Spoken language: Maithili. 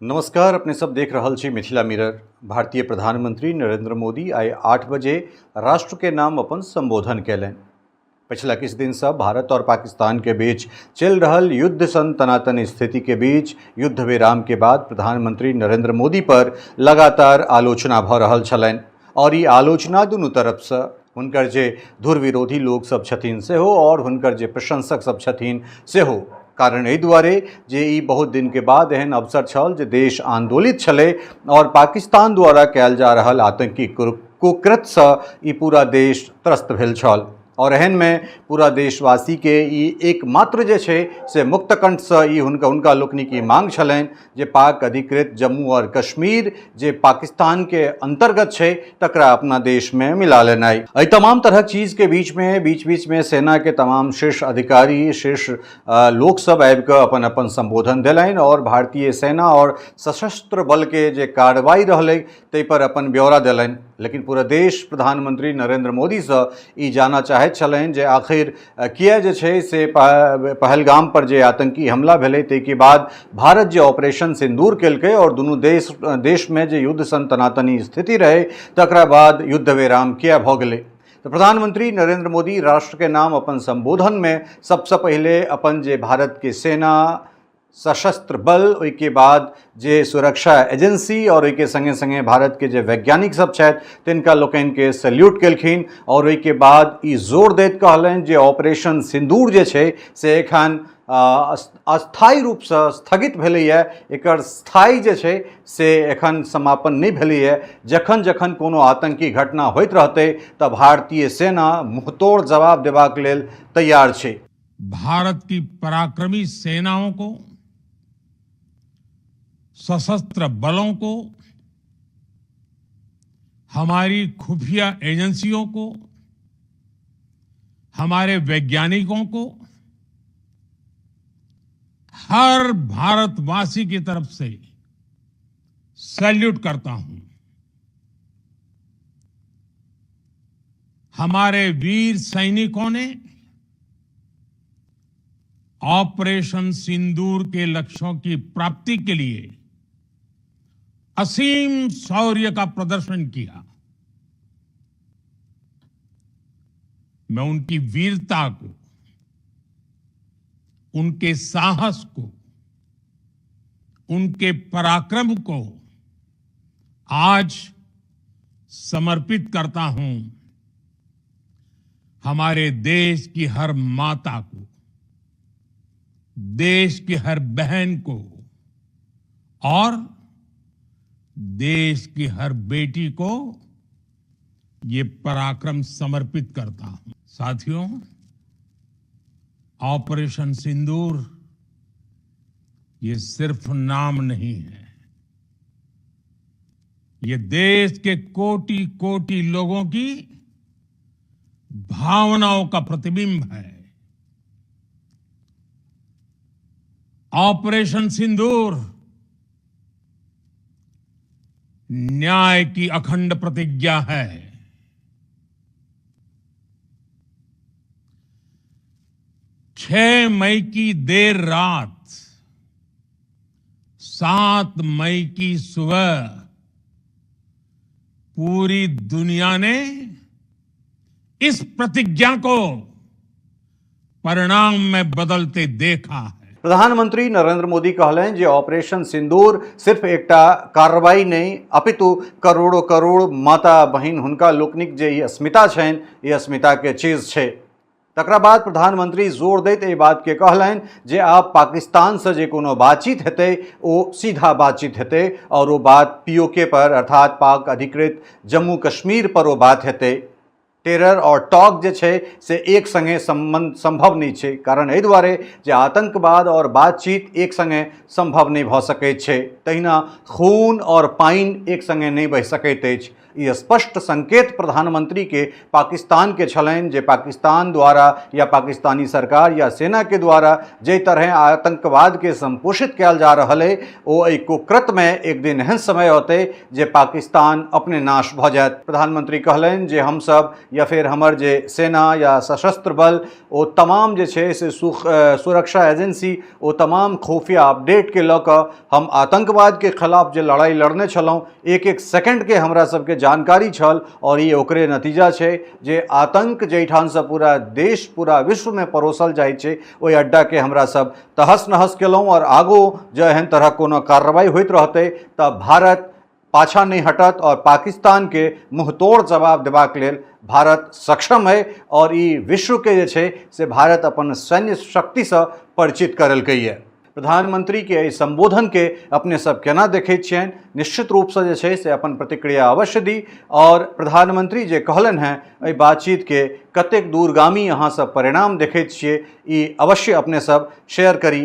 नमस्कार, अपने सब देख रहल छी मिथिला मिरर। भारतीय प्रधानमंत्री नरेंद्र मोदी आइ 8 बजे राष्ट्र के नाम अपन संबोधन कयलनि। पिछला किछु दिनसँ भारत और पाकिस्तान के बीच चलि रहल युद्ध सन तनातनी स्थिति के बीच युद्ध विराम के बाद प्रधानमंत्री नरेंद्र मोदी पर लगातार आलोचना भऽ रहल छलनि और ई आलोचना दुनू तरफसँ हुनकर जे धुर विरोधी लोक सब छथिन सेहो और हुनकर जे प्रशंसक सब छथिन सेहो। कारण एहि दुआरे जे ई बहुत दिनके बाद एहन अवसर छल जे देश आंदोलित छलै और पाकिस्तान द्वारा कयल जा रहल आतंकी कुकृत्यसँ ई पूरा देश त्रस्त भेल छल और एहनमे पूरा देशवासीके ई एकमात्र जे छै से मुक्त कंठसँ ई हुनका लोकनिक ई मांग छलनि जे पाक अधिकृत जम्मू और कश्मीर जे पाकिस्तान के अंतर्गत छै तकरा अपना देश में मिला लेनाइ। एहि तमाम तरहक चीज के बीच में बीच बीच में सेना के तमाम शीर्ष अधिकारी शीर्ष लोक सब आबि कऽ अपन अपन संबोधन देलनि और भारतीय सेना और सशस्त्र बल के जे कार्रवाई रहलै ताहि पर अपन ब्यौरा देलनि। लेकिन पूरा देश प्रधानमंत्री नरेंद्र मोदीसँ ई जानऽ चाहैत छलनि जे आखिर किया जे छै से पहलगाम पर जे आतंकी हमला भेलै ताहिके बाद भारत जे ऑपरेशन सिंदूर केलकै और दुनू देशमे जे युद्ध सन तनातनी स्थिति रहै तकरा बाद युद्ध विराम किया भऽ गेलै। तऽ प्रधानमंत्री नरेंद्र मोदी राष्ट्रके नाम अपन संबोधनमे सबसँ पहिले अपन जे भारतके सेना सशस्त्र बल ओहिके बाद जे सुरक्षा एजेंसी और ओहिके संगे संगे भारतके जे वैज्ञानिक सब छथि तिनका लोकनिके सैल्यूट केलखिन और ओहिके बाद ई जोर दैत कहलनि जे ऑपरेशन सिंदूर जे छै से एखन अस्थायी रूपसँ स्थगित भेलैए, एकर स्थायी जे छै से एखन समापन नहि भेलैए। जखन जखन कोनो आतंकी घटना होइत रहतै तऽ भारतीय सेना मुँहतोड़ जवाब देबाक लेल तैयार छै। भारत की पराक्रमी सेनाओं को, सशस्त्र बलों को, हमारी खुफिया एजेंसियों को, हमारे वैज्ञानिकों को, हर भारतवासी की तरफ से सैल्यूट करता हूं। हमारे वीर सैनिकों ने ऑपरेशन सिंदूर के लक्ष्यों की प्राप्ति के लिए असीम शौर्य का प्रदर्शन किया। मैं उनकी वीरता को, उनके साहस को, उनके पराक्रम को आज समर्पित करता हूं हमारे देश की हर माता को, देश की हर बहन को और देश की हर बेटी को ये पराक्रम समर्पित करता हूं। साथियों, ऑपरेशन सिंदूर ये सिर्फ नाम नहीं है, ये देश के कोटि-कोटि लोगों की भावनाओं का प्रतिबिंब है। ऑपरेशन सिंदूर न्याय की अखंड प्रतिज्ञा है। 6 मई की देर रात 7 मई की सुबह पूरी दुनिया ने इस प्रतिज्ञा को परिणाम में बदलते देखा है। प्रधानमंत्री नरेंद्र मोदी कहलनि जे ऑपरेशन सिंदूर सिर्फ एकटा कार्रवाई नहि अपितु करोड़ों करोड़ माता बहिन हुनका लोकनिक जे ई अस्मिता छनि ई अस्मिता के चीज छै। तकरा बाद प्रधानमंत्री जोर दैत एहि बात के कहलनि जे आब पाकिस्तान से जे कोनो बातचीत हेतै ओ सीधा बातचीत हेतै और ओ बात पीओके पर अर्थात पाक अधिकृत जम्मू कश्मीर पर ओ बात हेतै। टेरर और टॉक जे छै से एक संगे संबंध संभव नहि छै, कारण एहि दुआरे जे आतंकवाद और बातचीत एक संगे संभव नहि भऽ सकैत छै, तहिना खून और पानि एक संगे नहि बहि सकैत अछि। ई स्पष्ट संकेत प्रधानमंत्री के पाकिस्तान के छलनि जे पाकिस्तान द्वारा या पाकिस्तानी सरकार या सेना के द्वारा जाहि तरह आतंकवाद के संपोषित कयल जा रहल अइ, ओ एहि कुकृतमे एक दिन एहन समय औतै जे पाकिस्तान अपने नाश भऽ जायत। प्रधानमंत्री कहलनि जे हमसब या फेर हमर जे सेना या सशस्त्र बल ओ तमाम जे छै से सुरक्षा एजेंसी ओ तमाम खुफिया अपडेटके लऽ कऽ हम आतंकवादके खिलाफ जे लड़ाइ लड़ने छलहुँ, एक एक सेकंडके हमरा सबके जानकारी छल और ई ओकरे नतीजा छै जे आतंक जाहिठामसँ पूरा देश पूरा विश्वमे परोसल जाइ छै, ओहि अड्डाके हमरा सब तहस नहस केलहुँ और आगू जँ एहन तरहक कोनो कार्रवाई होइत रहतै तऽ भारत पाछा नहि हटत और पाकिस्तान के मुँहतोड़ जवाब देबाक लेल भारत सक्षम है और ई विश्व के जे छै से भारत अपन सैन्य शक्तिसँ परिचित करेलकैए। प्रधानमंत्री के एहि संबोधन के अपने सब केना देखै छियनि? निश्चित रूपसँ जे छै से अपन प्रतिक्रिया अवश्य दी और प्रधानमंत्री जे कहलनि हेँ एहि बातचीत के कतेक दूरगामी अहाँ सब परिणाम देखैत छियै, ई अवश्य अपने सब शेयर करी।